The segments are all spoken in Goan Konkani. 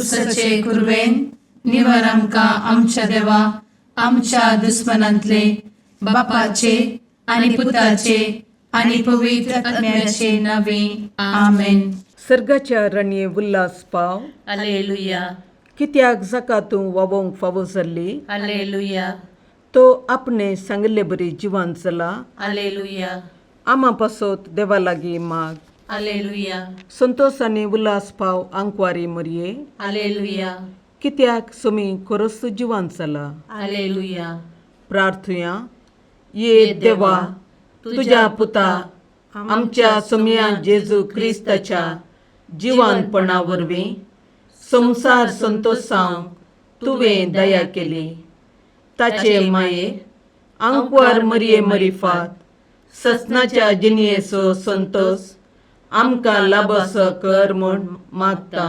कुर्साचे कुरवेन निवर आमकां आमच्या देवा आमच्या दुस्मनांतले बापाचे आनी पुताचे आनी पवित्र आत्म्याचे नावे. आमेन. सर्गाच्या रणये उल्हास पाव. अलेलुया. कित्याक जाका तूं वावोवंक फावो जाल्ली, अलेलुया. तो आपणे सांगिल्ले बरी जिवान चला. अलेलुया. आमा पासत देवा लागीं माग. अलेलुया. संतोस आनी उल्हास पाव आंकवारी मरये. अलेलुया. कित्याक सुमी खरोच जिवान चला. अलेलुया. प्रार्थुया. ये देवा, तुज्या पुता आमच्या सोमया जेजू क्रिस्ताच्या जिवानपणा वरवीं संवसार संतोसांव तुवें दया केली. ताचे माये आंकवार मरये मरिफात ससनाच्या जिणयेचो संतोस आमकां लाबसो कर म्हूण मागता,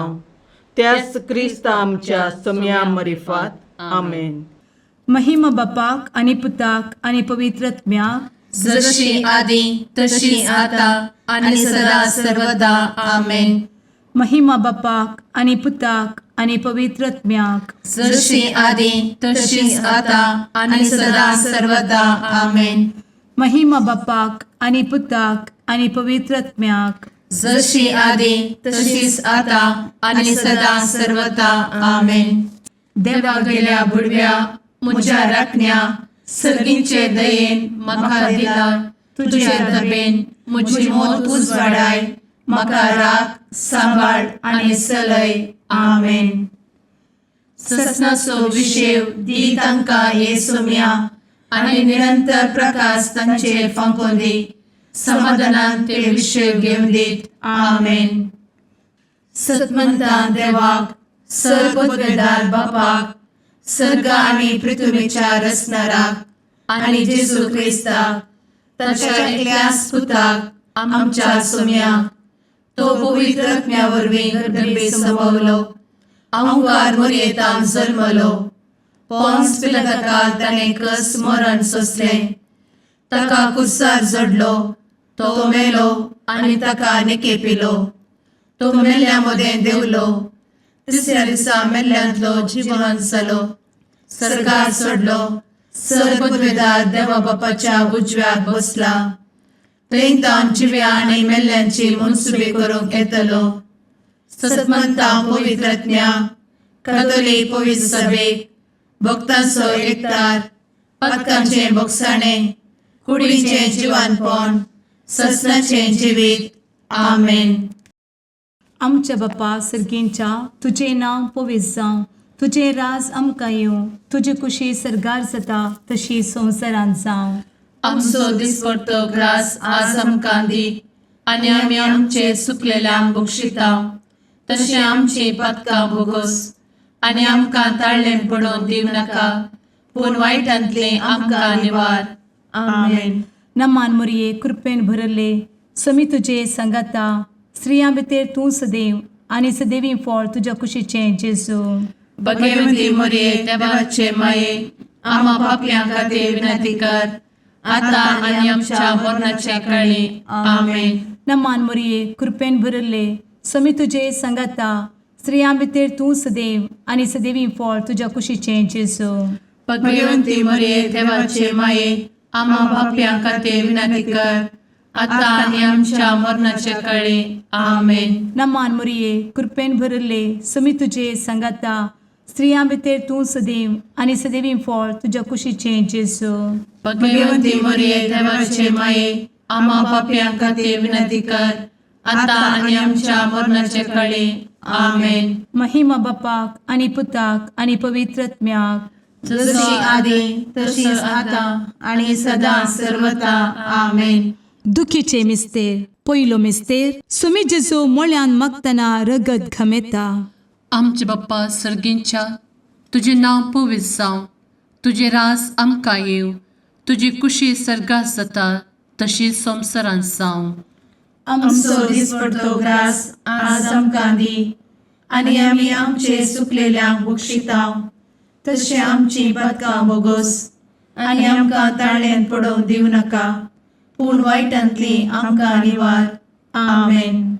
त्याच क्रिस्ता आमच्या सोमया मरिफात. आमेन. महिमा बापाक आनी पुताक आनी पवित्र आत्म्याक. जशी आदी तशी आता आणि सदा सर्वदा. आमेन. महिमा बापाक आनी पुताक आनी पवित्र आत्म्याक. जशी आदी तशीच आता आणि सदा सर्वदा. आमेन. महिमा बापाक आनी पुताक आनी पवित्र आत्म्याक. जशी आदी तशीच आता आणि सदा सर्वदा. आमेन. देवा गेल्या बुडव्या म्हज्या राखण्या, सर्गींचे दयेन म्हाका दिला तुझे दबेन म्हजी मोत उजवाडाय, म्हाका राख, सांबाळ आनी चलय. आमेन. ससनाचो विशेव दी तांकां ये सोम्या आनी निरंतर प्रकाश तांचेर फांकोवन दी, समाधानान ते विशेव घेवन दीत. आमेन. सतमंता देवाक, सर्वपदवेदार बापाक, सर्ग आनी पृथ्वीच्या रचणाराक आनी जेजू क्रिस्ताक ताच्या एकल्याच पुताक आमच्या सोम्याक, तो पवित्र आत्म्या वरवीं गर्भे संभवलो, आंकार मोरयेतान जल्मलो, पोन्स पिलाताकाल ताणें कस मरण सोंसलें, ताका कुर्सार जोडलो, तो मेलो आनी ताका निकेपिलो, तो मेल्ल्या मदें देंवलो, तिसऱ्या दिसा मेल्ल्यांतलो जिवन जालो, सरकार सोडलो, सर्वपदवेदार देवा बापाच्या उजव्याक बसला, थंय तावन जिव्या आनी मेल्ल्यांची मनसुबी करूंक येतलो. सतमंता पवित्रज्ञा कथोलीक पवित्र सभेक, भक्तांचो एकतार, पदकांचें बोगसाणें, कुडीचें जिवानपण, ससनाचें जिवीत. आमेन. आमच्या बापा सर्गींच्या, तुजें नांव पवित्र जावं, तुजें राज आमकां येवं, तुजी कुशी सर्गार जाता तशी संवसारांत जावं. आमचो दिसपडतो ग्रास आज आमकां दी आनी आमी आमचे सुकलेल्यांक बक्षिता तशें आमची पदकां भोगोस आनी आमकां ताळ्ळें पडोवन दिवं नाका, पूण वायटांतलें आमकां निवार. आमेन. नमान मोरये, कृपेन भरले, समी तुजे सांगाता, स्त्रियां भितर तूं सदैव आनी सदैवी फळ तुज्या कुशीचें जेजू. भगवती मोरये, देवाचे माये, आमा पापयां खातीर विनंती कर, आतां आनी आमच्या मरणाच्या काळी. आमेन. नमान मोरये, कृपेन भरले, समी तुजे सांगाता, स्त्रियां भितर तूं सदैव आनी सदैवी फळ तुज्या कुशीचें जेजू. भगवती मोरये, देवाचे माये, आमा पापयां खातीर विनंती कर, आतां आनी आमच्या मरणाच्या काळी. आमेन. नमान मोरये, कृपेन भरले, समी तुजे सांगाता, स्त्रियां भितर तूं सदैव आनी सदैवी फळ तुज्या कुशीचें जेजू. भगवती मोरये, देवाचे माये, आमा पापयां खातीर विनंती कर, आतां आनी आमच्या मरणाच्या काळी. आमेन. महिमा बापाक आनी पुताक आनी पवित्र आत्म्याक. जशी आदी तशीच आतां आनी सदां सर्वता. आमेन. दुखीचे मिस्तेर. पयलो मिस्तेर. सुमी जेजू मोळ्यान मागतना रगत घमेता. आमचे बाप्पा सर्गींच्या, तुजें नांव पवित्र जावं, तुजें रास आमकां येवं, तुजी कुशी सर्गात जाता तशी संवसारांत जावं. आमचो दिसपडतो ग्रास आज आमकां दी आनी आमी आमचे सुकलेल्यांक बक्षिता तशें आमची पदकां बोगोस आनी आमकां ताळ्ळेन पडोवंक दिवं नाका, पूण वायटांतली आमकां निवार. आमेन.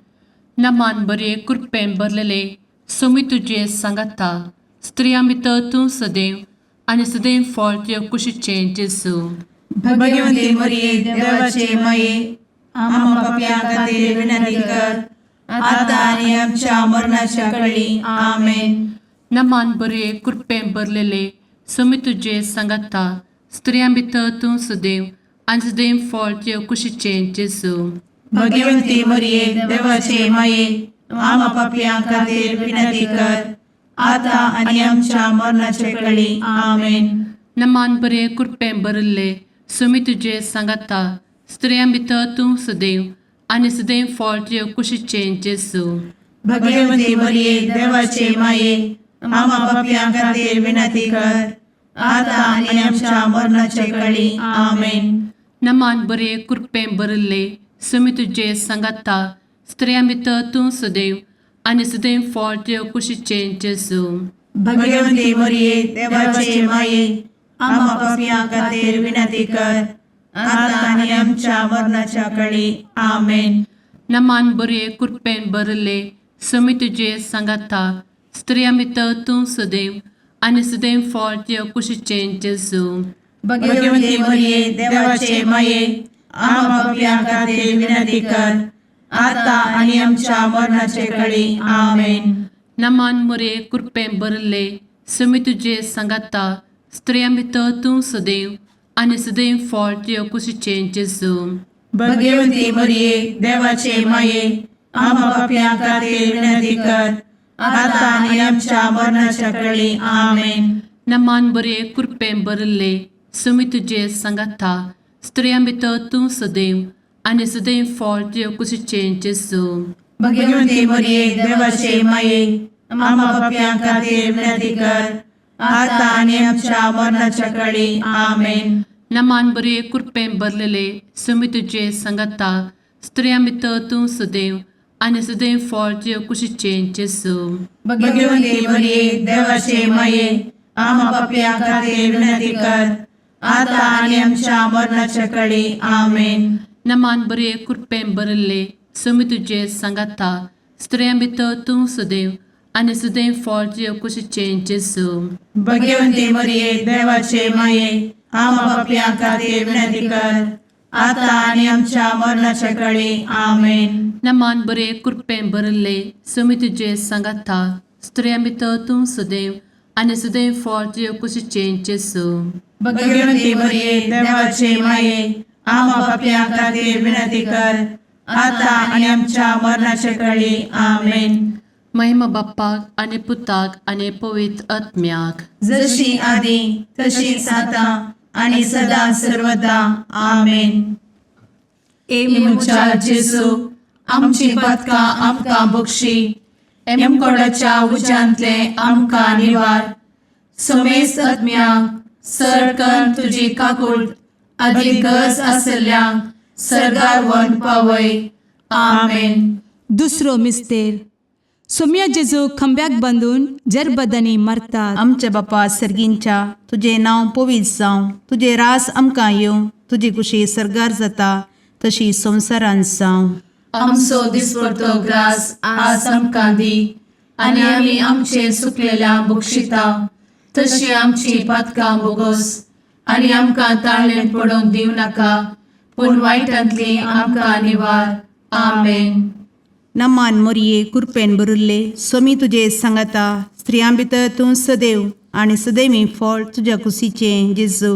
नमान बरे, कृपेन भरलेले, सोमी तुजे सांगाता स्त्रियां भितर तूं सदैव आनी सदैव फळ तुज्या कुशीचें जेजू. भगवंती मरिये, देवाचे माये, आम्हा पापयां खातीर विनंती कर, आता आनी आमच्या मरणाच्या कळी. आमेन. नमान बरे कृपें भरलेले, सोमी तुजे सांगाता स्त्रियां भितर तूं सदैव आनी सदैव फळ तुज्या कुशीचें जेजू. भगवंती मरिये, देवाचे माये, आम्हा पापयां खातीर विनंती कर, आता आनी आमच्या मरणाच्या कळी. आमेन. नमान बरे कृपें भरिल्ले, सोमी तुजे सांगाता स्त्रियां भितर तूं सदैव आनी सदैव फळ तुज्या कुशीचें जेजू. भगवंती मरिये, देवाचे माये, आम्हा पापयां खातीर विनंती कर, आता आनी आमच्या मरणाच्या कळी. आमेन. नमान बरे कृपें भरिल्ले, सोमी तुजे सांगाता स्त्रियां भितर तूं सदैव आनी सदैव फळ तुज्या कुशीचें जेजू. भगवंती मरिये, देवाचे माये, आम्हा पापयां खातीर विनंती कर, आता आनी आमच्या मरणाच्या कळी. आमेन. नमान बरे कृपेन भरिल्ले, सोमी तुजे सांगाता स्त्रियां भितर तूं सदैव आनी सदैव फळ तुज्या कुशीचें जेजू. भगवंती मरिये, देवाचे माये, आम्हा पापयां खातीर विनंती कर, आता आनी आमच्या मरणाचे कळी. आमेन. नमान मुरे कृपेन भरिल्ले, सोमी तुजे सांगाता स्त्रियां भितर तूं सदैव आनी सदैव फळ तुज्या कुशीचें जेजू. भगवंती मरिये, देवाचे माये, आम्हा पापयां खातीर विनंती कर, आता आनी आमच्या मरणाच्या कळी. आमेन. नमान बरे कृपेन भरिल्ले, सोमी तुजे सांगाता स्त्रियां भितर तूं सदैव आनी सदैव फळ तुज्या कुशीचें जेजू. भगवंती मरिये, देवाचे माये, आम्हा पापयां खातीर विनंती कर, आता आनी आमच्या मरणाच्या कळी. आमेन. नमान बरे कृपेन भरलेले, सोमी तुजे सांगाता स्त्रियां भितर तूं सदैव आनी सदैव फळ तुज्या कुशीचें जेजू. भगवंती मरिये, देवाचे माये, आम्हा पापयां खातीर विनंती कर, आता आनी आमच्या मरणाच्या कळी. आमेन. नमान बरे कृपेन भरिल्ले, सोमी तुजे सांगाता स्त्रियां भितर तूं सदैव आनी सदैव फळ तुज्या कुशीचें जेजू. भगवंती मरिये, देवाचे माये, आम्हा पापयां खातीर विनंती कर, आता आनी आमच्या मरणाच्या कळी. आमेन. नमान बरे कृपेन भरिल्ले, सोमी तुजे सांगाता स्त्रियां भितर तूं सदैव आनी सदैव फळ तुज्या कुशीचें जेजू. भगवंती मरिये, देवाचे माये, आम्हा पापयां खातीर विनंती कर, आता आनी आमच्या मरणाच्या कळी. आमेन. महिमा बाप्पाक आनी पुताक आनी पवित्र आत्म्याक. जशी आदी तशीच आता आणि सदा सर्वदा. आमेन. ए म्हज्या जेजू, आमची पातकां आमकां बक्षी, एमकोडाच्या उज्यांतले आमकां निवार, समेस्त आत्म्यांक सरकन तुजी काकूट आदी गरज आसल्ल्यांक सर्गार व्हरून पावय. आमेन. दुसरो मिस्तेर. सोम्या जेजू खांब्याक बांदून जरबदांनी मारतात. आमच्या बापा सर्गींच्या, तुजें नांव पवित्र जावं, तुजें रास आमकां येवं, तुजी कुशी सर्गार जाता तशी संवसारांत जावं. आमचो दिसपडतो ग्रास आज आमकां दी, आनी आमी आमचे सुकलेल्या बक्षिता तशी आमची पातकां बोगोस, आनी आमकां ताळणें पडोवंक दिवं नाका, पूण वायटांतली आमकां निवार. आमेन. नमान मोरये, कुरपेन भरिल्ले, सोमी तुजे सांगाता, स्त्रियां भितर तूं सदैव आनी सदैवी फळ तुज्या कुशीचें जेजू.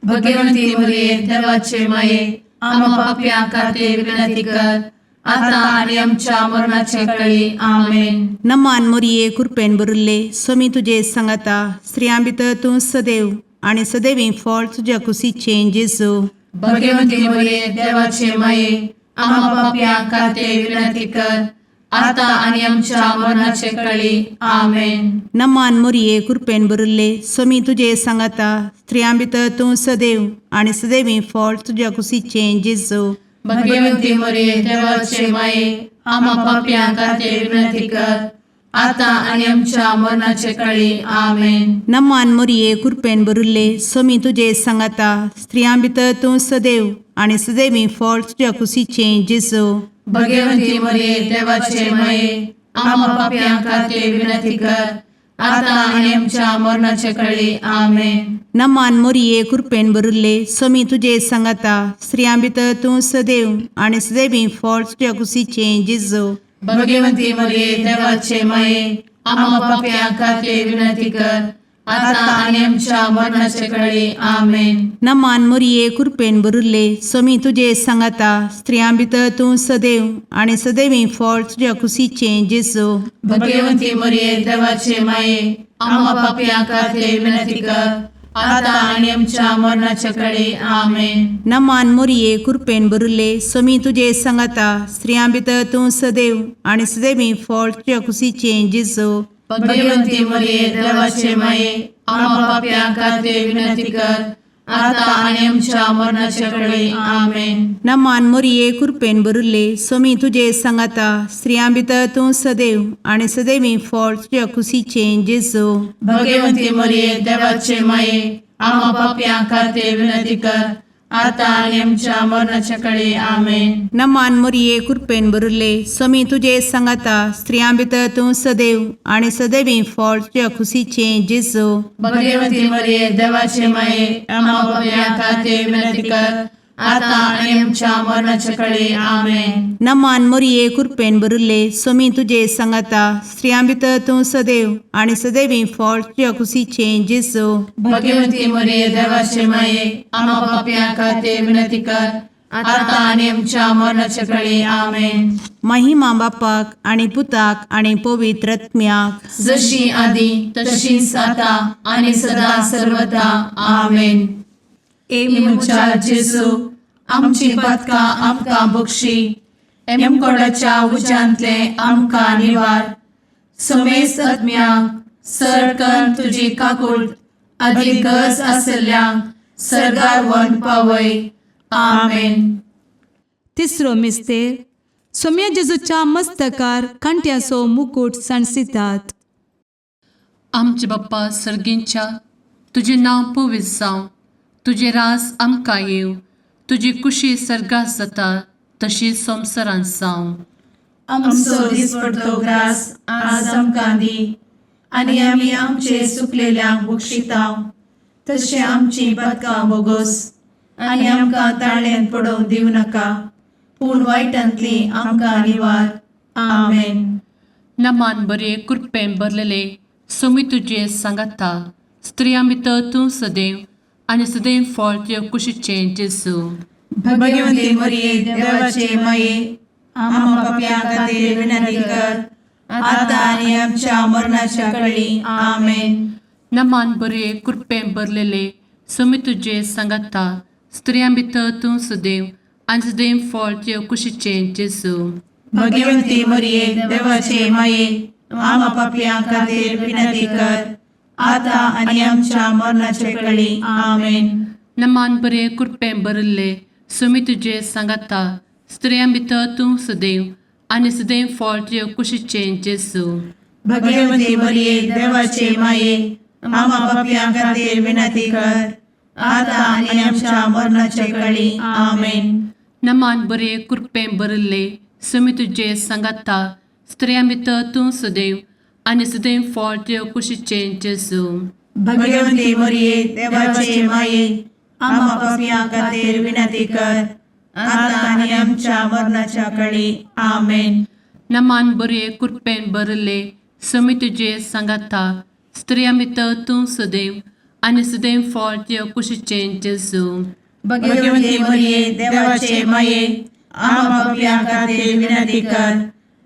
भगवंती मरिये, देवाचे माये, आम्हा पापयां खातीर विनंती कर, आता आनी आमच्या मरणाचे कळी. आमेन. नमान मोरये, कुरपेन भरिल्ले, सोमी तुजे सांगाता, स्त्रियां भितर तूं सदैव आनी सदैवी फळ तुज्या कुशीचें जेजू. भगवंती मरिये, देवाचे माये, आम्हा पापयां खातीर विनंती कर, आता आनी आमच्या मरणाचे कळी. आमेन. नमान मोरये, कुरपेन भरिल्ले, सोमी तुजे सांगाता, स्त्रियां भितर तूं सदैव आनी सदैवी फळ तुज्या कुशीचें जेजू. भगवंती मरिये, देवाचे माये, आम्हा पापयां खातीर विनंती कर, आता आनी आमच्या मरणाचे कळी. आमेन. नमान मोरये, कुरपेन भरिल्ले, सोमी तुजे सांगाता, स्त्रियां भितर तूं सदैव आनी सदैवी फळ तुज्या कुशीचें जेजू. भगवंती मरिये, देवाचे माये, आम्हा पापयां खातीर विनंती कर आतां आनी आमच्या मरणाचे कळी. आमेन. नमान मोरये, कृपेन भरिल्ले, स्वामी तुजे सांगाता. स्त्रियां भितर तूं सदैव आनी सदैवी फळ तुज्या कुशीचें जेजू. भगवंती मरिये, देवाचे माये, आम्हा पापयां खातीर विनंती कर आतां आनी आमच्या मरणाचे कळी. आमेन. नमान मोरये, कृपेन भरिल्ले, स्वामी तुजे सांगाता. स्त्रियां भितर तूं सदैव आनी सदैवी फळ तुज्या कुशीचें जेजू. भगवंती मरिये, देवाचे माये, आम्हा पापयां खातीर विनंती कर आतां आनी आमच्या मरणाचे कळी. आमेन. नमान मोरये, कृपेन भरिल्ले, स्वामी तुजे सांगाता. स्त्रियां भितर तूं सदैव आनी सदैवी फळ तुज्या कुशीचें जेजू. भगवंती मरिये, देवाचे माये, आम्हा पापयां खातीर विनंती कर आतां आनी आमच्या मरणाचे कळी. आमेन. नमान मोरये, कृपेन भरिल्ले, स्वामी तुजे सांगाता. स्त्रियां भितर तूं सदैव आनी सदैवी फळ तुज्या कुशीचें जेजू. भगवंती मरिये, देवाचे माये, आम्हा पापयां खातीर विनंती कर आतां आनी आमच्या मरणाचे कळी. आमेन. नमान मोरये, कृपेन भरिल्ले, स्वामी तुजे सांगाता. स्त्रियां भितर तूं सदैव आनी सदैवी फळ तुज्या कुशीचें जेजू. भगवंती मरिये, देवाचे माये, आम्हा पापयां खातीर विनंती कर आतां आनी आमच्या मरणाचे कळी. आमेन. नमान मोरये, कृपेन भरिल्ले, स्वामी तुजे सांगाता. स्त्रियां भितर तूं सदैव आनी सदैवी फळ तुज्या कुशीचें जेजू. भगवंती मरिये, देवाचे माये, आम्हा पापयां खातीर विनंती कर आतां आनी आमच्या मरणाचे कळी. आमेन. महिमा बापाक आनी पुताक आनी पवित्र आत्म्याक. जशी आदी तशीच आता आणि सदा सर्वदा. आमेन. ए म्हज्या जेजू, आमची पातकां आमकां बक्षी, एमकोडाच्या उज्यांतले आमकां निवार, समेस्त आत्म्यांक सरकन तुजी काकूळ आदी गरज आसल्ल्यांक सर्गार व्हरून पावय. आमेन. तिसरो मिस्तेर, सोम्या जेजूच्या मस्तकार कांट्याचो मुकूट सांडसितात. आमचे बाप्पा सर्गींच्या, तुजें नांव पवित्र जावं, तुजें राज आमकां येवं, तुजी कुशी सर्गात जाता तशी संवसारांत जावं. आमचो दिसपडतो ग्रास आज आमकां दी आनी आमी आमचे सुकलेल्यांक बक्षितांव तशें आमची पातकां बोगोस आनी आमकां ताळ्यांत पडोवंक दिवं नाका, पूण वायटांतली आमकां निवार. आमेन. नमान बरे, कृपेन भरलेले, सोमी तुजे सांगाता. स्त्रियां भितर तूं सदैव आनी सदैव फळ तुज्या कुशीचें जेजू. भगवंती मरिये, देवाचे माये, आम्हा पापयां खातीर विनंती कर आता आनी आमच्या मरणाच्या कळी. आमेन. नमान बरे, कृपेन भरलेले, सोमी तुजे सांगाता. स्त्रियां भितर तूं सदैव आनी सदैव फळ तुज्या कुशीचें जेजू. भगवंती मरिये, देवाचे माये, आम्हा पापयां खातीर विनंती कर आता आनी आमच्या मरणाच्या कळी. आमेन. नमान बरे, कृपेन भरिल्ले, सोमी तुजे सांगाता. स्त्रियां भितर तूं सदैव आनी सदैव फळ तुज्या कुशीचें जेजू. भगवंती मरिये, देवाचे माये, आम्हा पापयां खातीर विनंती कर आता आनी आमच्या मरणाच्या कळी. आमेन. नमान बरे, कृपेन भरिल्ले, सोमी तुजे सांगाता. स्त्रियां भितर तूं सदैव आनी सदैव फळ तुज्या कुशीचें जेजू. भगवंती मरिये, देवाचे माये, आम्हा पापयां खातीर विनंती कर आता आनी आमच्या मरणाच्या कळी. आमेन. नमान बरे, कृपेन भरिल्ले, सोमी तुजे सांगाता. स्त्रियां भितर तूं सदैव आनी सदैव फळ तुज्या कुशीचें जेजू. भगवंती मरिये, देवाचे माये, आम्हा पापयां खातीर विनंती कर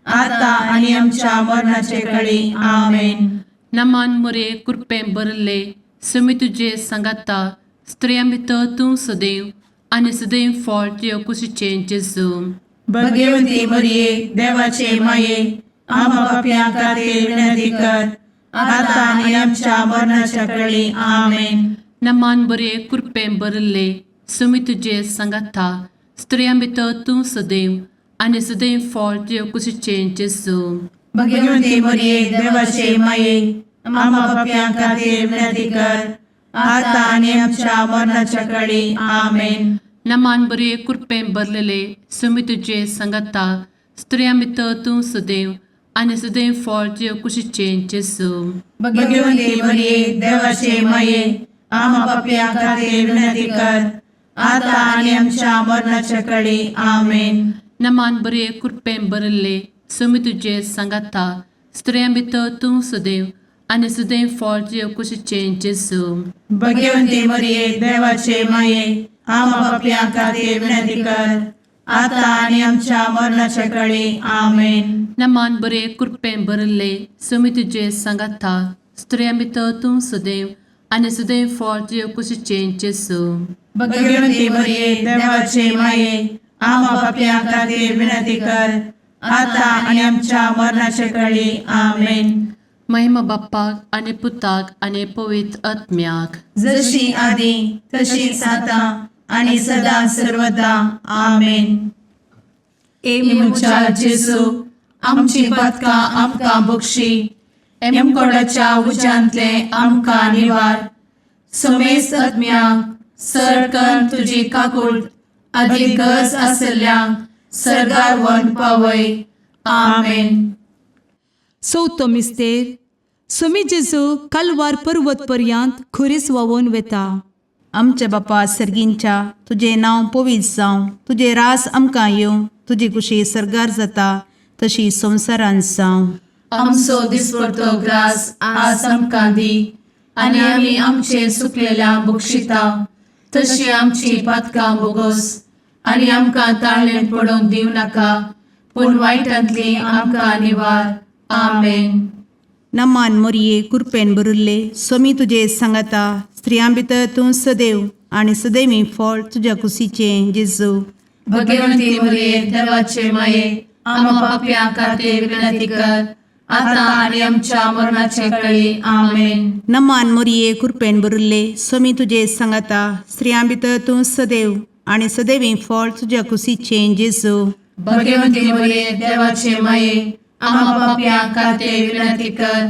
आता आनी आमच्या मरणाचे कळी. आमेन. नमान मोरे, कृपेन भरिल्ले, सोमी तुजे सांगाता. स्त्रियां भितर तूं सदैव आनी सदैव फळ तुज्या कुशीचें जेजू. भगवंती मरिये, देवाचे माये, आम्हा पापयां खातीर विनंती कर आता आनी आमच्या मरणाच्या कळी. आमेन. नमान बरे, कृपेन भरिल्ले, सोमी तुजे सांगाता. स्त्रियां भितर तूं सदैव आनी सदैव फळ तुज्या कुशीचें जेजू. भगवंती मरिये, देवाचे माये, आम्हा पापयां खातीर विनंती कर आता आनी आमच्या मरणाच्या कळी. आमेन. नमान बरे, कृपेन भरलेले, सोमी तुजे सांगाता. स्त्रियां भितर तूं सदैव आनी सदैव फळ तुजे कुशीचें जेजू. भगवंती मरिये, देवाचे माये, आमा पापयां खातीर विनंती कर, आता आनी आमच्या मरणाच्या कडी. आमेन. नमान बरे कृपेन भरिल्ले, स्वामी तुजे सांगाता, स्त्रियां भितर तूं सदैव आनी सदैव फळ तुजे कुशीचें जेजू. भगवंती मरिये, देवाचे माये, आमा पापयां खातीर विनंती कर, आता आनी आमच्या मरणाच्या कडी. आमेन. नमान बरे कृपेन भरिल्ले, स्वामी तुजे सांगाता, स्त्रियां भितर तूं सदैव आनी सदैव फळ तुजे कुशीचें जेजू. भगवंती मरिये, देवाचे माये, आमा पापयां खातीर विनंती कर, आता आनी आमच्या मरणाच्या कडी. आमेन. महिमा बाप्पाक आनी पुताक आनी पवित्र आत्म्याक. जशी आदी तशीच आता आणि सदा सर्वदा. आमेन. ए म्हज्या जेजू, आमची पातकां आमकां बक्षी, एमकोडाच्या उज्यांतले आमकां निवार, समेस्त आत्म्यांक सरकन तुजी काकूळ आदी गरज आसल्ल्यांक सर्गार व्हरून पावय. आमेन. चवथो मिस्तेर. स्वामी जेजू कालवार पर्वत पर्यंत खुरीस व्हांवून वता. आमच्या बापा सर्गींच्या, तुजें नांव पवित्र जावं, तुजें रास आमकां येवं, तुजी कुशी सर्गार जाता तशी संवसारांत जावं. आमचो दिसपडतो ग्रास आज आमकां दी, आनी आमी आमचे सुकलेल्या बक्षिता तशी आमची पातकां बोगोस, आनी आमकां ताळणेंत पडोवंक दिवं नाका, पूण वायटांतली आमकां निवार. आमेन. नमान मोरये, कुरपेन भरिल्ले, स्वामी तुजे सांगाता, स्त्रियां भितर तूं सदैव आनी सदैवी फळ तुज्या कुशीचें जेजू. भगवंती मरिये, देवाचे माये, आमा पापयां खातीर विनंती कर, आता आनी आमच्या मरणाचे कळी. आमेन. नमान मोरये, कुरपेन भरिल्ले, स्वामी तुजे सांगाता, स्त्रियां भितर तूं सदैव आनी सदैवी फळ तुज्या कुशीचें जेजू. भगवंती मरिये, देवाचे माये, आमा पापयां खातीर विनंती कर,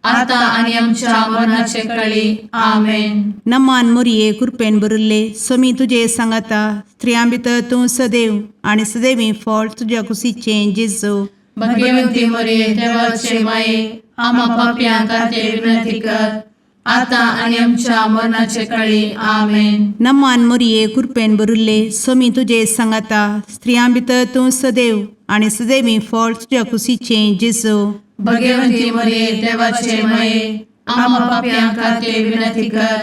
आता आनी आमच्या मरणाचे कळी. आमेन. नमान मोरये, कुरपेन भरिल्ले, स्वामी तुजे सांगाता, स्त्रियां भितर तूं सदैव आनी सदैवी फळ तुज्या कुशीचें जेजू. भगवंती मरिये, देवाचे माये, आमा पापयां खातीर विनंती कर, आता आनी आमच्या मरणाचे कळी. आमेन. नमान मोरये, कुरपेन भरिल्ले, स्वामी तुजे सांगाता, स्त्रियां भितर तूं सदैव आनी सदैवी फळ तुज्या कुशीचें जेजू. भगवंती मरिये, देवाचे माये, आमा पापयां खातीर विनंती कर,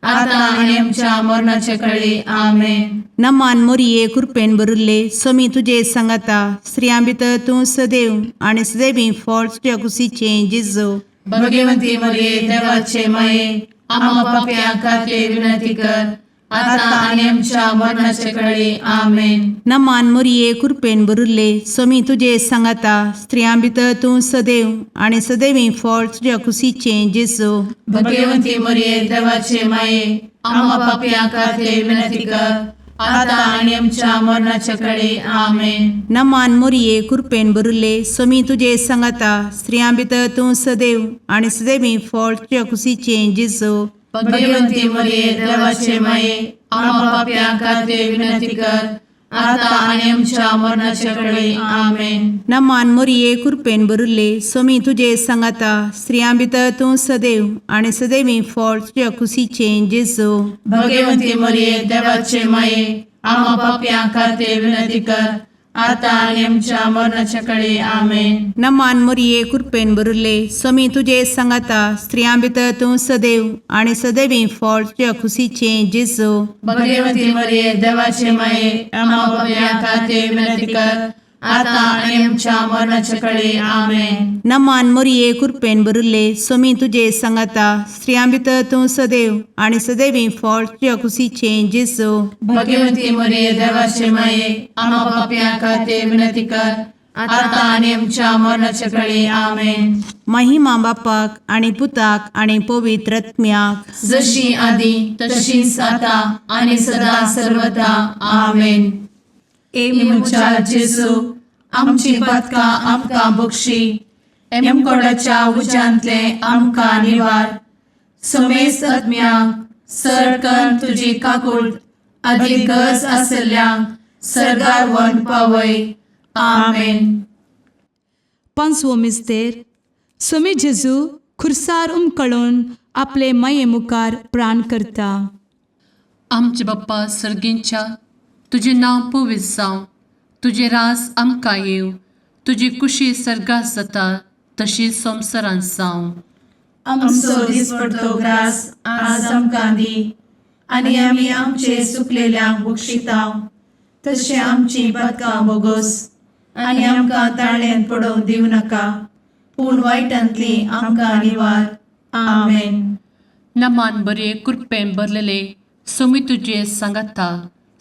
आता आनी आमच्या मरणाचे कळी. आमेन. नमान मोरये, कुरपेन भरिल्ले, स्वामी तुजे सांगाता, स्त्रियां भितर तूं सदैव आनी सदैवी फळ तुज्या कुशीचें जेजू. भगवंती मरिये, देवाचे माये, आमा पापयां खातीर विनंती कर, आता आनी आमच्या मरणाचे कळी. आमेन. नमान मोरये, कुरपेन भरिल्ले, स्वामी तुजे सांगाता, स्त्रियां भितर तूं सदैव आनी सदैवी फळ तुज्या कुशीचें जेजू. भगवंती मरिये, देवाचे माये, आमा पापयां खातीर विनंती कर, आता आनी आमच्या मरणाचे कळी. आमेन. नमान मोरये, कुरपेन भरिल्ले, स्वामी तुजे सांगाता, स्त्रियां भितर तूं सदैव आनी सदैवी फळ तुज्या कुशीचें जेजू. भगवंती मरिये, देवाचे माये, आमा पापयां खातीर विनंती कर, आता आनी आमच्या मरणाचे कळी. आमेन. नमान मोरये, कुरपेन भरिल्ले, स्वामी तुजे सांगाता, स्त्रियां भितर तूं सदैव आनी सदैवी फळ तुज्या कुशीचें जेजू. भगवंती मरिये, देवाचे माये, आमा पापयां खातीर विनंती कर, आता आनी आमच्या मरणाच्या कळी. आमेन. नमान मोरये, कुरपेन भरिल्ले, स्वामी तुजे सांगाता, स्त्रियां भितर तूं सदैव आनी सदैवी फळ तुज्या कुशीचें जेजू. भगवंती मरिये, देवाचे माये, आमा पापयां खातीर विनंती कर, आता आनी आमच्या मरणाच्या कळी. आमेन. नमान मोरये, कुरपेन भरिल्ले, स्वामी तुजे सांगाता, स्त्रियां भितर तूं सदैव आनी सदैवी फळ तुज्या कुशीचें जेजू. भगवंती मरिये, देवाचे माये, आमा पापयां खातीर विनंती कर, आता आनी आमच्या मरणाच्या कळी. आमेन. महिमा बापाक आनी पुताक आनी पवित्र आत्म्याक. जशी आदी तशीच आता आणि सदा सर्वदा. आमेन. ए म्हज्या जेजू, आमची पातकां आमकां बक्षी, एमकोडाच्या उज्यांतले आमकां निवार, समेस्त आत्म्यांक सरकन तुजी काकूळ आदी गरज आसल्ल्यांक सर्गार व्हरून पावय. आमेन. पांचवो मिस्तेर सोमी जेजू खुर्सार उमकळून आपले माये मुखार प्राण करता. आमचे बाप्पा सर्गींच्या, तुजें नांव पवित्र जावं, तुजें राज आमकां येवं, तुजी कुशी सर्गात जाता तशी संवसारांत जावं. आमचो दिसपडतो ग्रास आज आमकां दी आनी आमी आमचे सुकलेल्यांक बक्षितांव तशें आमची पदकां बोगोस आनी आमकां ताळ्यान पडोवंक दिवं नाका पूण वायटांतली आमकां निवार. आमेन. नमान बरे कृपेन भरलेले सोमी तुजे सांगाता,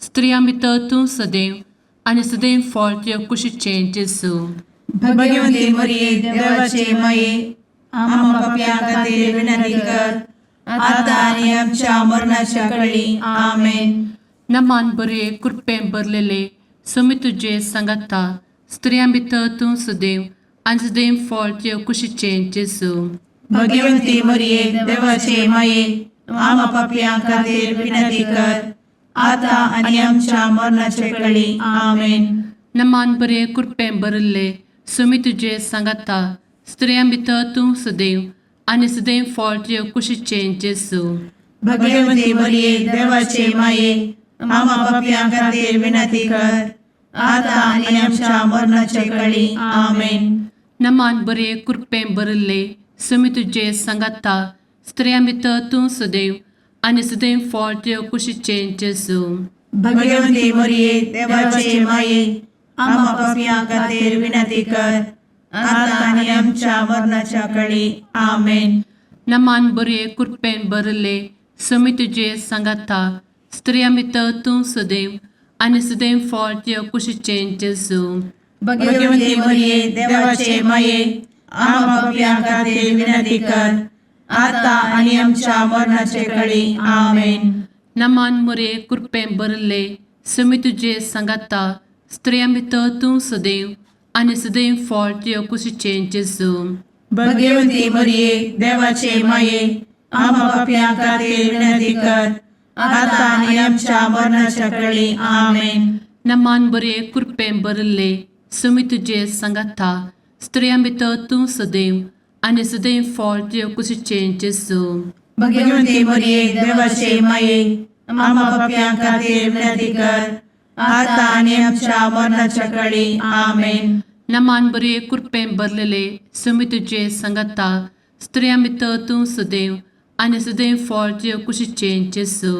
स्त्रियां भितर तूं सदैव आनी सदैव फळ तुजे कुशीचें जेजू. भगवंती मरिये, देवाचे माये, आम्हा पापयां खातीर विनंती कर आता आनी आमच्या मरणाच्या कळी. आमेन. नमान बरे कृपेन भरलेले सोमी तुजे सांगाता, स्त्रियां भितर तूं सदैव आनी सदैव फळ तुजे कुशीचें जेजू. भगवंती मरिये, देवाचे माये, आम्हा पापयां खातीर विनंती कर आता आनी आमच्या मरणाच्या कळी. आमेन. नमान बरे कृपेन भरिल्ले सोमी तुजे सांगाता, स्त्रियां भितर तूं सदैव आनी सदैव फळ तुजे कुशीचें जेजू. भगवंती मरिये, देवाचे माये, आम्हा पापयां खातीर विनंती कर आता आनी आमच्या मरणाच्या कळी. आमेन. नमान बरे कृपेन भरिल्ले सोमी तुजे सांगाता, स्त्रियां भितर तूं सदैव आनी सदैव फळ तुजे कुशीचें जेजू. भगवंती मरिये, देवाचे माये, आम्हा पापयां खातीर विनंती कर आता आनी आमच्या मरणाच्या कळी. आमेन. नमान बरे कृपेन भरिल्ले सोमी तुजे सांगाता, स्त्रियां भितर तूं सदैव आनी सदैव फळ तुजे कुशीचें जेजू. भगवंती मरिये, देवाचे माये, आम्हा पापयां खातीर विनंती कर आता आनी आमच्या मरणाचे कळी. आमेन. नमान मुरे कृपेन भरिल्ले सोमी तुजे सांगाता, स्त्रियां भितर तूं सदैव आनी सदैव फळ तुजे कुशीचें जेजू. भगवंती मरिये, देवाचे माये, आम्हा पापयां खातीर विनंती कर आता आनी आमच्या मरणाच्या कळी. आमेन. नमान बरे कृपेन भरिल्ले सोमी तुजे सांगाता, स्त्रियां भितर तूं सदैव आनी सदैव फळ तुजे कुशीचें जेजू. भगवंती मरिये, देवाचे माये, आम्हा पापयां खातीर विनंती कर आता आनी आमच्या मरणाच्या कळी. आमेन. नमान बरे कृपेन भरलेले सोमी तुजे सांगाता, स्त्रियां भितर तूं सदैव आनी सदैव फळ तुजे कुशीचें जेजू.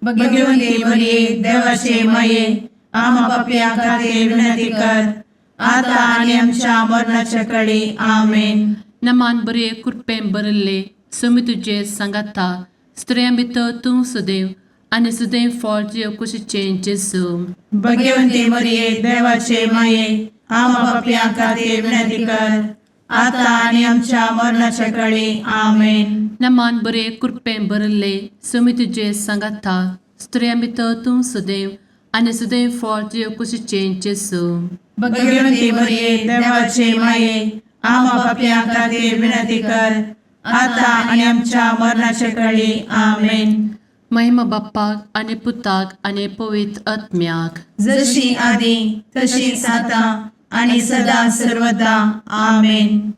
भगवंती मरिये, देवाचे माये, आम्हा पापयां खातीर विनंती कर आता आनी आमच्या मरणाच्या कळी. आमेन. नमान बरे कृपेन भरिल्ले सोमी तुजे सांगाता, स्त्रियां भितर तूं सदैव आनी सदैव फळ तुजे कुशीचें जेजू. भगवंती मरिये, देवाचे माये, आम्हा पापयां खातीर विनंती कर आता आनी आमच्या मरणाच्या कळी. आमेन. नमान बरे कृपेन भरिल्ले सोमी तुजे सांगाता, स्त्रियां भितर तूं सदैव आनी सदैव फळ तुजे कुशीचें जेजू. भगवंती मरिये, देवाचे माये, आम्हा पापयां खातीर विनंती कर आता आनी आमच्या मरणाच्या कळी. आमेन. महिमा बाप्पाक आनी पुताक आनी पवित्र आत्म्याक, जशी आदी तशीच आता आणि सदा सर्वदा. आमेन.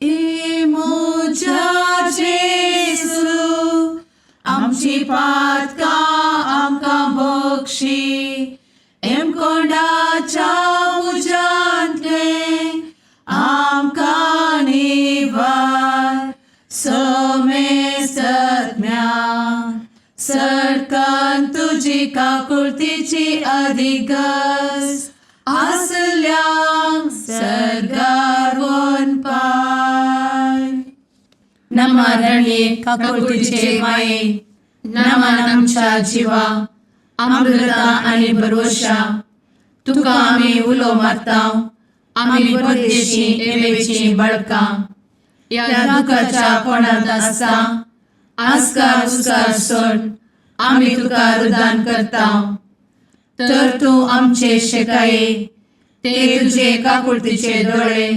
ए म्हज्या जेजू, आमची पातकां आमकां बक्षी, एमकोंडाच्या उज्यांतलें आमकां निवार. समेस्तज्ञा सरकान तुजी काकुळतीची अधिगस आसल्यांक सर्गार वनपाय. नमरणये काकुळतीचे माये, नमन आमच्या जिवा, अमृता आणि भरवशा, तुका आमी उलो मारता, आमी परदेशी एवेची बळकां, ह्या दुखाच्या कोणांत आसता आस्कार उस्कार सोड आमी तुका रुदान करता, तर तूं आमचे शेकाये ते तुजे काकुळतीचे दोळे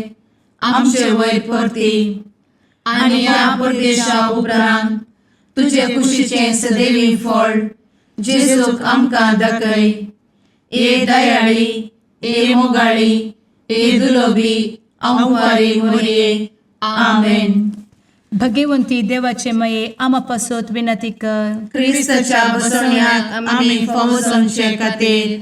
आमचे वयर परती आनी ह्या परदेशा उपरांत तुजे कुशीचें सदैवी फळ जेजूक आमकां दाखय. ए दयाळी, ए मोगाळी, ए दुलोबी आंवकारी मोरये. आमेन. भगवंती देवाचे मये आमा पासत विनंती कर. क्रिस्ताच्या बसवण्याक आमी फावो जावचे खातीर.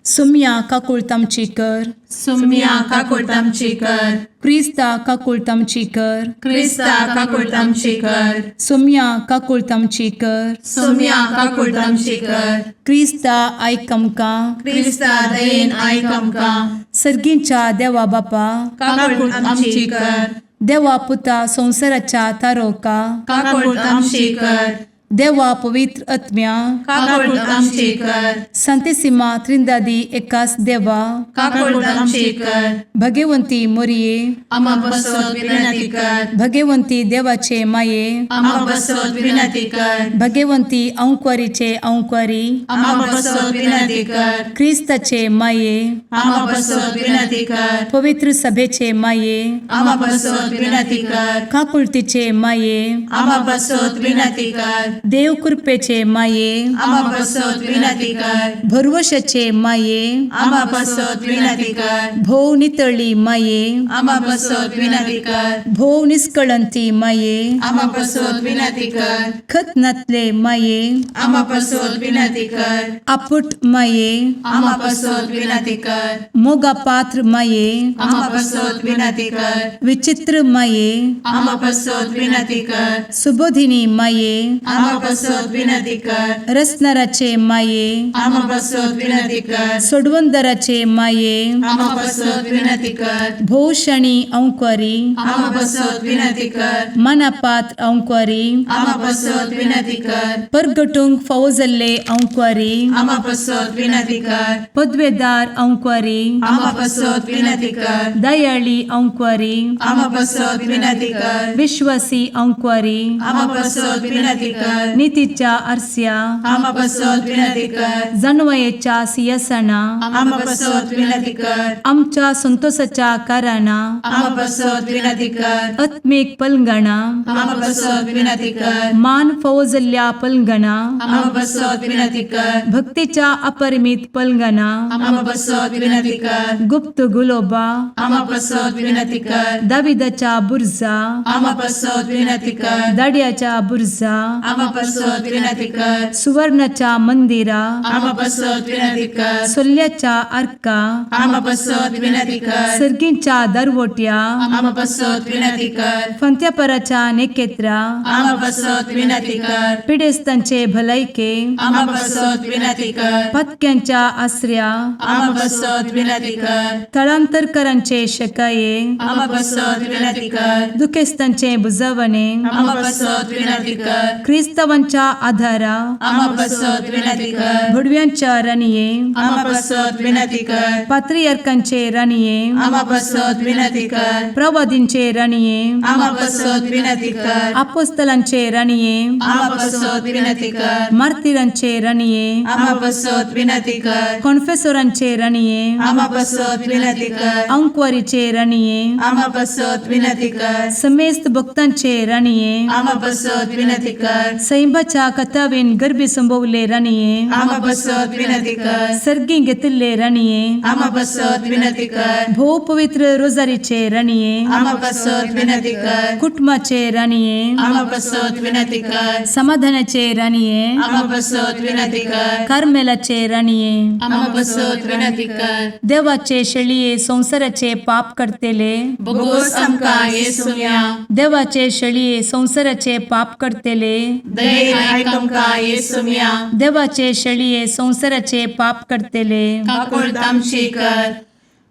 सुम्या काकुळट आमची कर. सुम्या काकुळट आमची कर. क्रिस्ता काकुळट आमची कर. क्रिस्ता काकुळट आमची कर. सुम्या काकुळट आमची कर. सुम्या काकुळट आमची कर. क्रिस्ता आयक आमकां. क्रिस्ता दयेन आयक आमकां. सर्गींच्या देवा बापा, काकुळट आमची कर. देवा पुता संवसाराच्या तारोका, काकुळट आमची कर. देवा पवित्र आत्म्या, काकुळट आमची कर. संतेसिमा त्रिंदादी एकास देवा, काकुळट आमची कर. भगवंती मोरये, आमा बसत विनंती कर. भगवंती देवाचे माये, आमा बसत विनंती कर. भगवंती अंकवारीचे अंकवारी, आमा बसत विनंती कर. क्रिस्ताचे माये, आमा बसत विनंती कर. पवित्र सभेचे माये, आमा बसत विनंती कर. काकुळतीचे माये, आमा बसत विनंती कर. देव कृपेचे माये, आमा बसत विनंती कर. भरवशाचे माये, आमा बसत विनंती कर. भोव नितळी माये, आमा बसत विनंती कर. भोव निष्कळंती माये, आमा बसत विनंती कर. खत नातले माये, आमा बसत विनंती कर. आपुट माये, आमा बसत विनंती कर. मोगा पात्र माये, आमा बसत विनंती कर. विचित्र माये, आमा बसत विनंती कर. सुबोधिनी माये, आमा बसत विनंती कर. रसनाराचे माये, आमा बसत विनंती कर. सोडवंदराचे माये, आमा बसत विनंती कर. भोवशणी अंकवारी, आमा बसत विनंती कर. मनापात्र अंकवारी, आमा बसत विनंती कर. परगटूंक फावो जाल्ले अंकवारी, आमा बसत विनंती कर. पदवेदार अंकवारी, आमा बसत विनंती कर. दयाळी अंकवारी, आमा बसत विनंती कर. विश्वासी अंकवारी, आमा बसत विनंती कर. नितीच्या आरस्या, आमा बसत विनंती कर. जानवयेच्या सियासना, आमा बसत विनंती कर. आमच्या संतोषाच्या कारणां, आमा बसत विनंती कर. आत्मीक पलंगणा, आमा बसत विनंती कर. मान फावो जाल्ल्या पलंगणा, आमा बसत विनंती कर. भक्तीच्या अपरिमित पलंगणा, आमा बसत विनंती कर. गुप्त गुलोबा, आमा बसत विनंती कर. दाविदाच्या बुर्जा, आमा बसत विनंती कर. दाड्याच्या बुर्जा, आमा बसत विनंती कर. सुवर्णाच्या मंदिरा, आमा बसत विनंती कर. सोल्ल्याच्या आर्का, आमा बसत विनंती कर. सर्गींच्या दरवट्या, आमा बसत विनंती कर. फंत्यापराच्या नेकेत्रा, आमा बसत विनंती कर. पिडेस्तांचे भलायके, आमा बसत विनंती कर. पत्क्यांच्या आसऱ्या, आमा बसत विनंती कर. थळांतरकरांचे शकाये, आमा बसत विनंती कर. दुखेस्तांचे बुजवणे, आमा बसत विनंती कर. क्रिस्तावांच्या आधारा, आमा बसत विनंती कर. भुडव्यांच्या राणये, आमा बसत विनंती कर. पात्रियार्कांचे राणये, आमा बसत विनंती कर. प्रवादींचे राणये, आमा बसत विनंती कर. आपोस्तलांचे राणये, आमा बसत विनंती कर. मार्तिरांचे राणये, आमा बसत विनंती कर. कॉन्फेसोरांचे राणये, आमा बसत विनंती कर. अंकवारीचे राणये, आमा बसत विनंती कर. समेस्त भक्तांचे राणये, आमा बसत विनंती कर. सैंबाच्या कथावेन गर्भी संभवले राणये, आमा बसत विनंती कर. सर्गी घेतिल्ले राणये, आमा बसत विनंती कर. भोव पवित्र रोजारीचे राणये, आमा बसत विनंती कर. कुटुंबाचे राणये, आमा बसत विनंती कर. समाधानाचे राणये, आमा बसत विनंती कर. कार्मेलाचे राणये, आमा बसत विनंती कर. देवाचे शेळये संवसाराचे पाप करतेले, बोगोस आमकां येसुम्या. देवाचे शेळये संवसाराचे पाप करतेले, दयेन आयक आमकां येसुम्या. देवाचे शेळये संवसाराचे पाप करतेले, काकुळट आमची कर.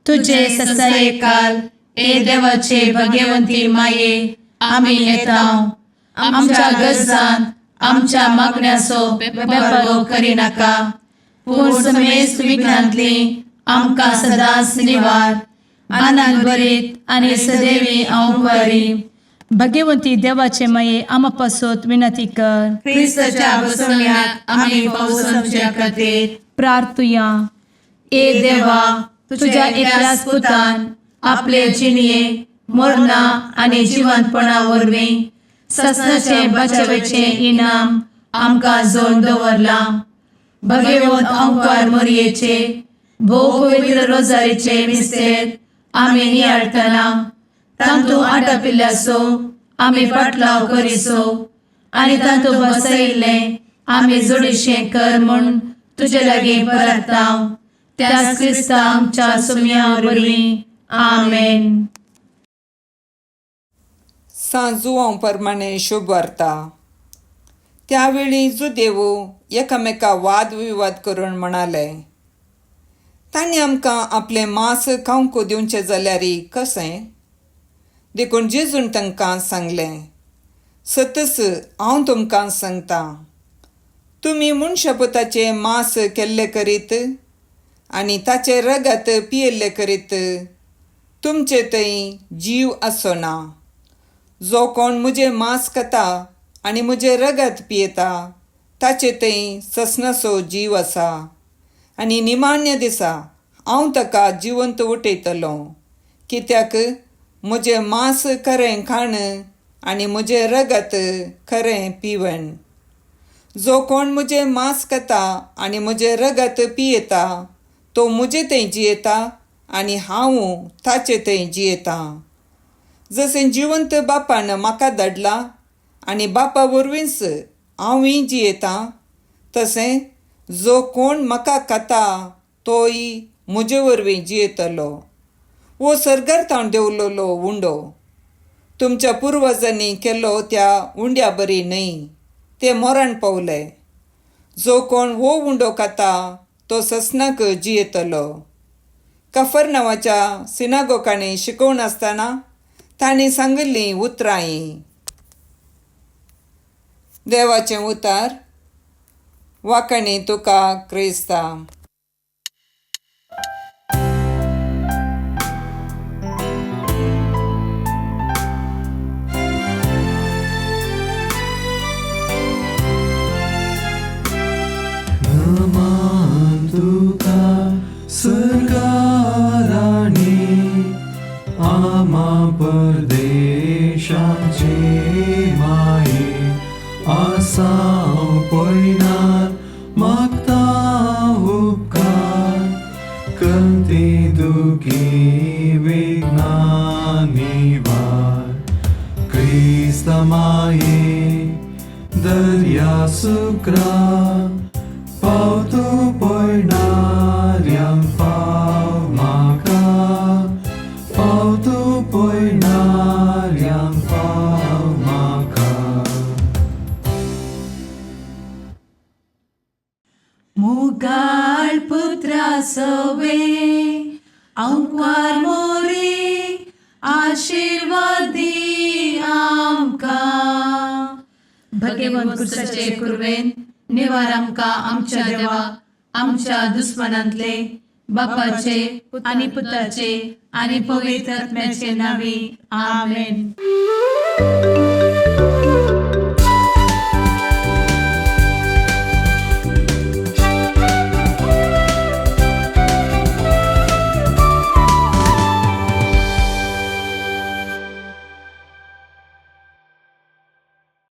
तुझे ससायेकाल ए देवाचे भगवंती माये, आमी येता आमच्या गरजान आमच्या मागण्याचो बेपारो करिनाका, पूण समेस्त विघ्नांतली आमकां सदांच निवार. आनंद भरीत आनी सदैवी अंकवारी. भगवंती देवाचे माये आमा पासत विनंती कर. क्रिस्ताच्या बसवण्याक आमी फावो समच्या खातीर. प्रार्थुया. ए देवा, तुझ्या एकल्याच पुतान आपले जिणये मरणा आनी जिवंतपणा वरवीं ससनाचें बचावेचें इनाम आमकां जोड दवरलां. भगवंत अंकार मोरयेचे भोव पवित्र रोजारीचे मिस्तेर आमी नियाळटना तांतू आटापिल्ल्याचो आमी पाटलाव करिसो आनी तांतू बसयिल्लें आमी जोडीशें कर म्हूण तुजे लागीं परताव त्याच क्रिस्ता आमच्या सुमया वरवीं. आमेन. सांजुआंव परमाणे शुभ वार्ता. त्यावेळी जुदेव एकामेका वादविवाद करून म्हणाले, तांणी आमकां आपलें मांस खावंक दिवचें जाल्यार कशें? देखून जेजून तांकां सांगलें, सतच हांव तुमकां सांगता, तुमी मनशापुताचें मांस केल्लें करीत आनी ताचें रगत पियेल्लें करीत तुमचे थंय जीव आसना. जो कोण म्हजें मांस खाता आनी म्हजें रगत पियेता ताचे थंय ससनाचो जीव आसा आनी निमाण्य दिसा हांव ताका जिवंत उठयतलो. कित्याक म्हजें मांस खरें खाण आनी म्हजें रगत खरें पिवन. जो कोण म्हजें मांस खाता आनी म्हजें रगत पियेता तो म्हजे थंय जियेता आनी हांव ताचे थंय जियेता. जशें जिवंत बापान म्हाका धाडला आनी बापा वरवींच हांवूय जियेता, तशें जो कोण म्हाका खाता तोय म्हजे वरवीं जियेतलो. वो सर्गार ताण देंवलेलो उंडो तुमच्या पुर्वजांनी केलो त्या उंड्या बरी न्हय, ते मरण पावले. जो कोण हो उंडो खाता तो ससनाक जियेतलो. कफर नांवाच्या सिनागोकांनी शिकोवन आसतना तांणी सांगिल्लीं उतरां हीं. देवाचें उतार वाखाणी तुका क्रिस्ता. नमान तुका सर्गाराणी आमा परदेशाचे माये आसाव पयनार मागता उपकार कंती दुखी विघ्नां निवार क्रिस्ता माये दर्या सुक्रा पावतो पयणाऱ्यांक पाव म्हाका पावतो पयणाऱ्यांक पाव म्हाका. मुगाळ पुत्रा सवे अंकवार मोरे आशिर्वादी आमकां. भगवंत कुर्साचे कुर्वेन निवार आमकां आमच्या देवा आमच्या दुस्मनांतले बापाचे आनी पुताचे आनी पवित्र आत्म्याचे नांवी. आमेन.